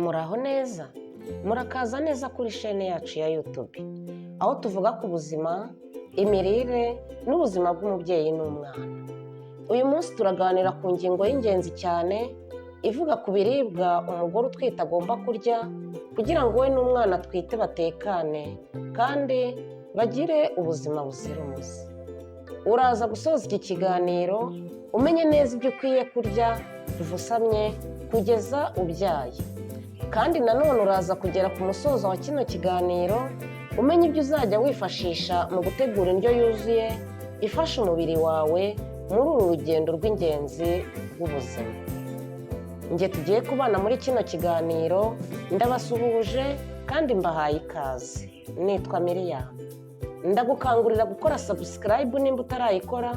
Muraho neza, murakaza neza kuri shene yacu ya YouTube, aho tuvuga ku buzima, imirire n'ubuzima bw'umubyeyi n'umwana. Uyu munsi turaganira ku ngingo y'ingenzi cyane ivuga ku biribwa umugore utwite agomba kurya kugira ngo we n'umwana atwite batekane kandi bagire ubuzima buzira umuze. Uraza gusoza iki kiganiro umenye neza ibyo ukwiye kurya kuva usamye kugeza ubyaye. Kandi nanone uraza kugera ku musozo wa kino kiganiro umenye ibyo uzajya wifashisha mu gutegura indyo yuzuye ifasha umubiri wawe muri uru rugendo rw'ingenzi rw'ubuzima. Njye tugiye kubana muri kino kiganiro ndabasuhuje kandi mbahaye ikaze. Nitwa Miriam. Ndagukangurira gukora subscribe nimba utarayikora,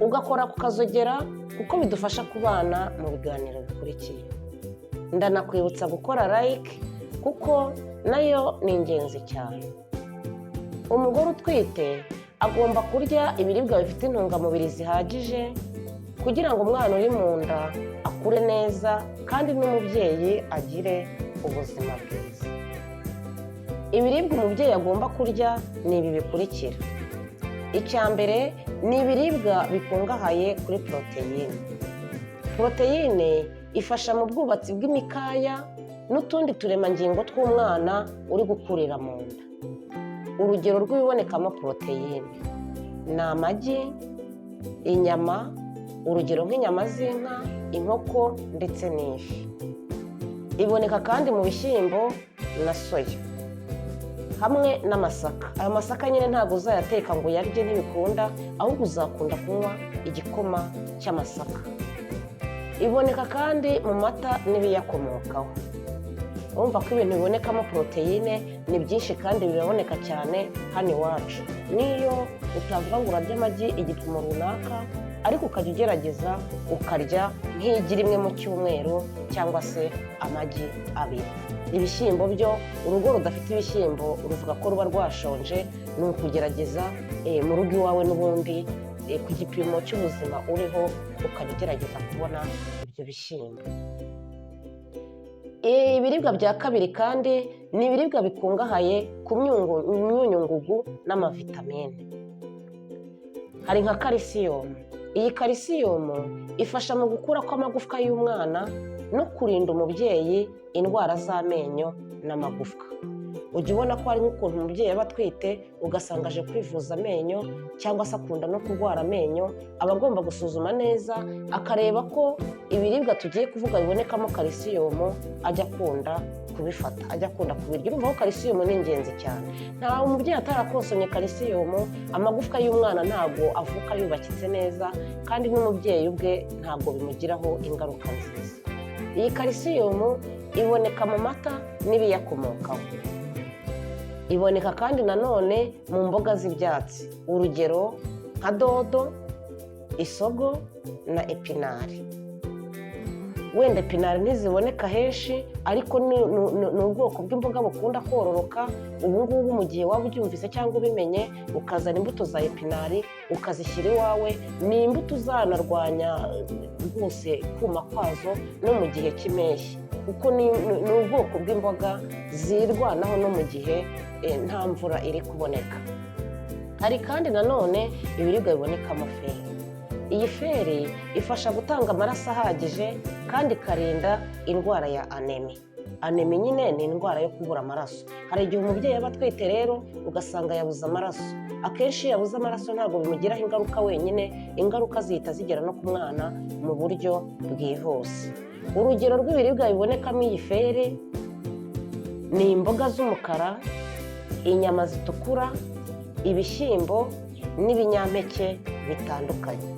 ugakora ku kazogera kuko bidufasha kubana mu biganiro bikurikiye. Ndanakwibutsa gukora like kuko nayo ni ingenzi cyane. Umugore utwite agomba kurya ibiribwa bifite intungamubiri zihagije kugira ngo umwana uri mu nda akure neza kandi n'umubyeyi agire ubuzima bwiza. Ibiribwa umubyeyi agomba kurya ni ibi bikurikira: Icya mbere ni ibiribwa bikungahaye kuri poroteyine. Poroteyine ifasha mu bwubatsi bw'imikaya n'utundi turemangingo tw'umwana uri gukurira mu nda. Urugero rw'ibibonekamo poroteyine ni amagi, inyama, urugero nk'inyama z'inka, inkoko ndetse n'ifi. Iboneka kandi mu bishyimbo na soya hamwe n'amasaka. Ayo masaka nyine ntabwo uzayateka ngo uyarye, ntibikunda, ahubwo uzakunda kunywa igikoma cy'amasaka. Iboneka kandi mu mata n'ibiyakomokaho. Urumva ko ibintu bibonekamo poroteyine ni byinshi kandi biraboneka cyane hano iwacu. Niyo utavuga ngo urarya amagi igipimo runaka, ariko ukajya ugerageza ukarya nk'igi rimwe mu cyumweru cyangwa se amagi abiri. Ibishyimbo byo, urugo rudafite ibishyimbo ruvuga ko ruba rwashonje. Ni ukugerageza mu rugo iwawe n'ubundi ku gipimo cy'ubuzima uriho ukajya ugerageza kubona ibyo bishyimbo. Ibiribwa bya kabiri kandi ni ibiribwa bikungahaye ku myunyungugu n'amavitamine. Hari nka kalisiyumu. Iyi kalisiyumu ifasha mu gukura kw'amagufwa y'umwana no kurinda umubyeyi indwara z'amenyo n'amagufwa. Ujya ubona ko hari nk'ukuntu umubyeyi aba atwite ugasanga aje kwivuza amenyo cyangwa se akunda no kurwara amenyo, aba agomba gusuzuma neza akareba ko ibiribwa tugiye kuvuga bibonekamo kalisiyumu ajya akunda kubifata, ajya akunda kubirya. Urumva ko kalisiyumu ni ingenzi cyane. Nta umubyeyi atarakosomye kalisiyumu, amagufwa y'umwana ntabwo avuka yubakitse neza, kandi n'umubyeyi ubwe ntabwo bimugiraho ingaruka nziza. Iyi kalisiyumu iboneka mu mata n'ibiyakomokaho. Iboneka kandi nanone mu mboga z'ibyatsi, urugero nka dodo, isogo na epinari. Wenda epinari ntiziboneka henshi, ariko ni ubwoko bw'imboga bukunda kororoka. Ubu ngubu mu gihe waba ubyumvise cyangwa ubimenye, ukazana imbuto za epinari ukazishyira iwawe, ni imbuto uzanarwanya rwose kuma kwazo no mu gihe cy'impeshyi, kuko ni ubwoko bw'imboga zirwanaho no mu gihe nta mvura iri kuboneka. Hari kandi nanone ibiribwa bibonekamo feri. Iyi feri ifasha gutanga amaraso ahagije kandi ikarinda indwara ya anémie. Anémie nyine ni indwara yo kubura amaraso. Hari igihe umubyeyi aba atwite rero ugasanga yabuze amaraso. Akenshi iyo yabuze amaraso ntabwo bimugiraho ingaruka wenyine, ingaruka zihita zigera no ku mwana mu buryo bwihuse. Urugero rw'ibiribwa bibonekamo iyi feri ni imboga z'umukara, inyama zitukura, ibishyimbo n'ibinyampeke bitandukanye.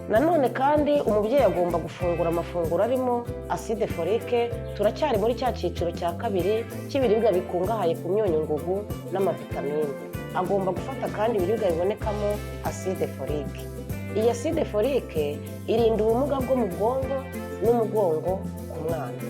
Nanone kandi umubyeyi agomba gufungura amafunguro arimo acide folique. Turacyari muri cya cyiciro cya kabiri cy'ibiribwa bikungahaye ku myunyungugu n'amavitamine. Agomba gufata kandi ibiribwa bibonekamo acide folique. Iyi acide folique irinda ubumuga bwo mu bwonko n'umugongo ku mwana.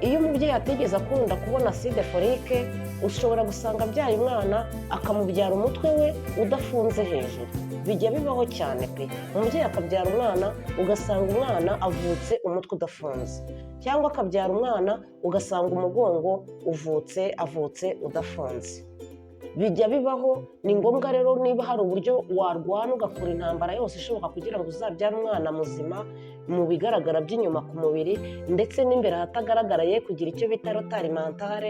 Iyo umubyeyi atigeze akunda kubona acide folique, ushobora gusanga abyaye umwana akamubyara umutwe we udafunze hejuru. Bijya bibaho cyane pe, umubyeyi akabyara umwana ugasanga umwana avutse umutwe udafunze, cyangwa akabyara umwana ugasanga umugongo avutse udafunze. Bijya bibaho. Ni ngombwa rero niba hari uburyo warwana ugakora intambara yose ishoboka kugira ngo uzabyare umwana muzima mu bigaragara by'inyuma ku mubiri, ndetse n'imbere ahatagaragara, ye kugira icyo bita retard mental,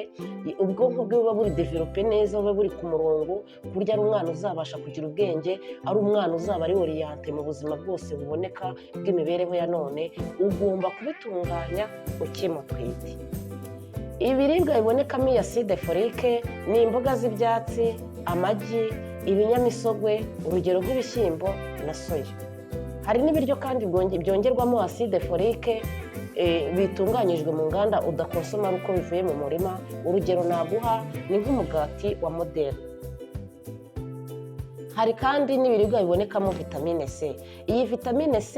ubwonko bwe buba buri développé neza, buba buri ku murongo, ku buryo ari umwana uzabasha kugira ubwenge, ari umwana uzaba ari orienté mu buzima bwose buboneka bw'imibereho ya none. Ugomba kubitunganya ukimutwite. Ibiribwa bibonekamo iyi acide folique ni imboga z'ibyatsi, amagi, ibinyamisogwe, urugero nk'ibishyimbo na soya. Hari n'ibiryo kandi byongerwamo acide folique bitunganyijwe mu nganda, udakonsoma ari uko bivuye mu murima. Urugero naguha ni nk'umugati wa Moderne. Hari kandi n'ibiribwa bibonekamo vitamine C. Iyi vitamine C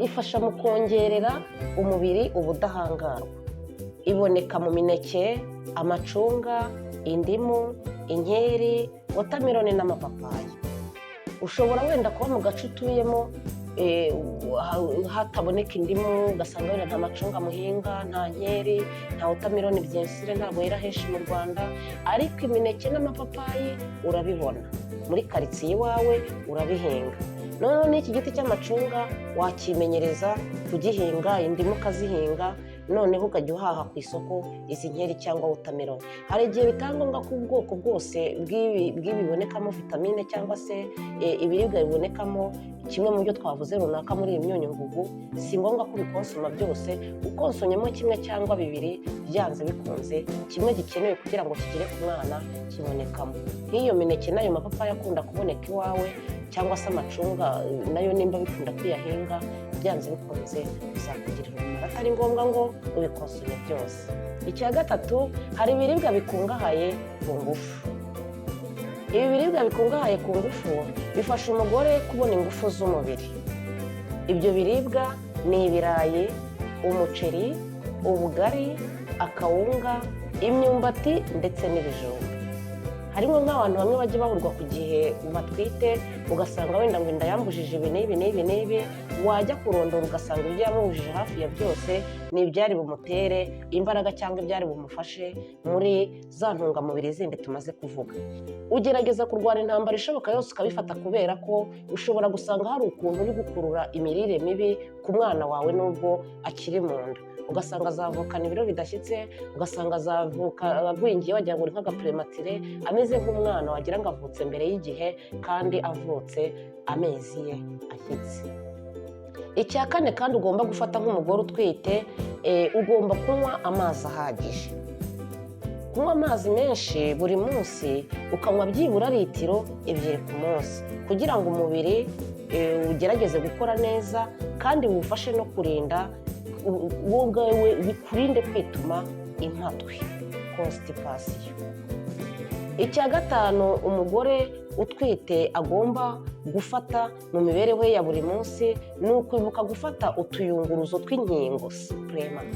ifasha mu kongerera umubiri ubudahangarwa. Iboneka mu mineke, amacunga, indimu, inkeri, watermelon n'amapapayi. Ushobora wenda kuba mu gace utuyemo hataboneka indimu, ugasanga wenda nta macunga muhinga, nta nkeri, nta watermelon, byensire ntabwo yera henshi mu Rwanda, ariko imineke n'amapapayi urabibona muri karitsiye iwawe, urabihinga. Noneho n'iki giti cy'amacunga wakimenyereza kugihinga, indimu ukazihinga, noneho ukajya uhaha ku isoko izi nkeri cyangwa watermelon. Hari igihe bitaba ngombwa ko ubwoko bwose bw'ibibonekamo vitamine cyangwa se ibiribwa bibonekamo kimwe mu byo twavuze runaka muri iyi myunyungugu, si ngombwa ko ubikonsoma byose. Ukonsomyemo kimwe cyangwa bibiri, byanze bikunze kimwe gikenewe kugira ngo kigere ku mwana kibonekamo. Nk'iyo mineke n'ayo mapapayi akunda kuboneka iwawe, cyangwa se amacunga nayo nimba bikunda kuyahinga, byanze bikunze bizakugirira umumaro, atari ngombwa ngo ubikonsome byose. Icya gatatu, hari ibiribwa bikungahaye ku ngufu. Ibi biribwa bikungahaye ku ngufu bifasha umugore kubona ingufu z'umubiri. Ibyo biribwa ni ibirayi, umuceri, ubugari, akawunga, imyumbati ndetse n'ibijumba. Harimo nk'abantu bamwe bajya bahurwa ku gihe batwite, ugasanga wenda ngo inda yambujije ibi n'ibi n'ibi n'ibi, wajya kurondora ugasanga ibyo yamubujije hafi ya byose ni ibyari bumutere imbaraga cyangwa ibyari bumufashe muri za ntungamubiri zindi tumaze kuvuga. Ugerageza kurwana intambara ishoboka yose ukabifata, kubera ko ushobora gusanga hari ukuntu uri gukurura imirire mibi ku mwana wawe nubwo akiri mu nda, ugasanga azavukana ibiro bidashyitse, ugasanga azavuka agwingiye, wagira ngo ni nk'aga prématuré, ameze nk'umwana wagira ngo avutse mbere y'igihe kandi avutse amezi ye ashyitse. Icya kane kandi ugomba gufata nk'umugore utwite, ugomba kunywa amazi ahagije, kunywa amazi menshi buri munsi, ukanywa byibura litiro 2 ku munsi, kugira ngo umubiri ugerageze gukora neza kandi biwufashe no kurinda wowe ubwawe, bikurinde kwituma impatwe, constipation. Icya gatanu umugore utwite agomba gufata mu mibereho ye ya buri munsi ni ukwibuka gufata utuyunguruzo tw'inkingo, supplément.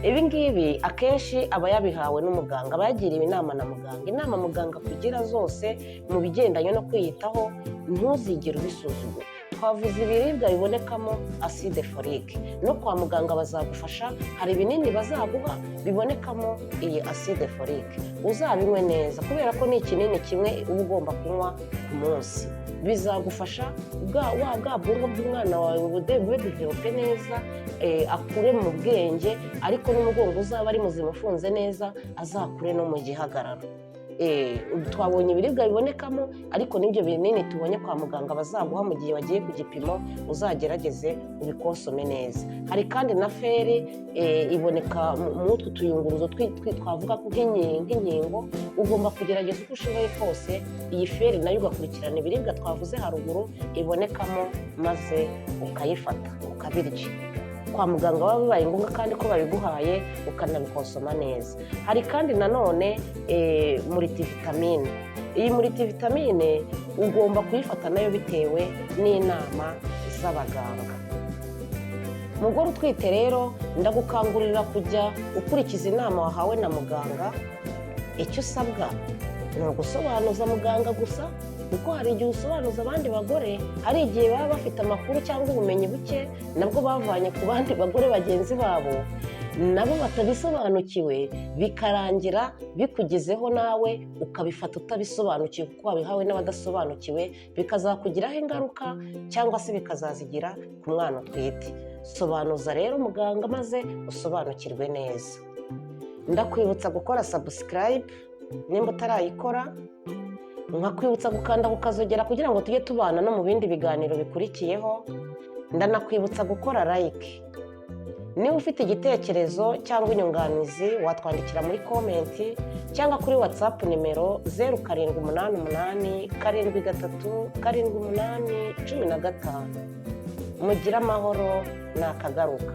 Ibi ngibi akenshi aba yabihawe n'umuganga, aba yagiriwe inama na muganga. Inama muganga kugira zose mu bigendanye no kwiyitaho, ntuzigere ubisuzugura. Twavuze ibiribwa bibonekamo acide folique. No kwa muganga bazagufasha, hari ibinini bazaguha bibonekamo iyi acide folique. Uzabinywe neza, kubera ko ni ikinini kimwe uba ugomba kunywa ku munsi. Bizagufasha bwa bwonko bw'umwana wawe bube développé neza, akure mu bwenge, ariko n'umugongo uzaba ari muzima ufunze neza, azakure no mu gihagararo. Twabonye ibiribwa bibonekamo, ariko n'ibyo binini tubonye kwa muganga bazaguha mu gihe wagiye ku gipimo, uzagerageze ubikonsome neza. Hari kandi na fer, iboneka muri utwo tuyunguruzo twavuga ko nk'inkingo. Ugomba kugerageza uko ushoboye kose iyi fer nayo ugakurikirana ibiribwa twavuze haruguru ibonekamo, maze ukayifata ukabirya. Kwa muganga baba bibaye ngombwa kandi ko babiguhaye, ukanabikonsoma neza. Hari kandi nanone multivitamine. Iyi multivitamine ugomba kuyifata nayo bitewe n'inama z'abaganga. Mugore utwite rero, ndagukangurira kujya ukurikiza inama wahawe na muganga. Icyo usabwa ni ugusobanuza muganga gusa. Kuko hari igihe usobanuza abandi bagore, hari igihe baba bafite amakuru cyangwa ubumenyi buke nabwo bavanye ku bandi bagore bagenzi babo, nabo batabisobanukiwe, bikarangira bikugezeho nawe ukabifata utabisobanukiwe kuko wabihawe n'abadasobanukiwe, bikazakugiraho ingaruka cyangwa se bikazazigira ku mwana utwite. Sobanuza rero muganga maze usobanukirwe neza. Ndakwibutsa gukora subscribe nimba utarayikora, nkakwibutsa gukanda ku kazogera kugira ngo tujye tubana no mu bindi biganiro bikurikiyeho. Ndanakwibutsa gukora like. Niba ufite igitekerezo cyangwa inyunganizi, watwandikira muri comment cyangwa kuri WhatsApp nimero 0788737815. Mugire amahoro, ni akagaruka.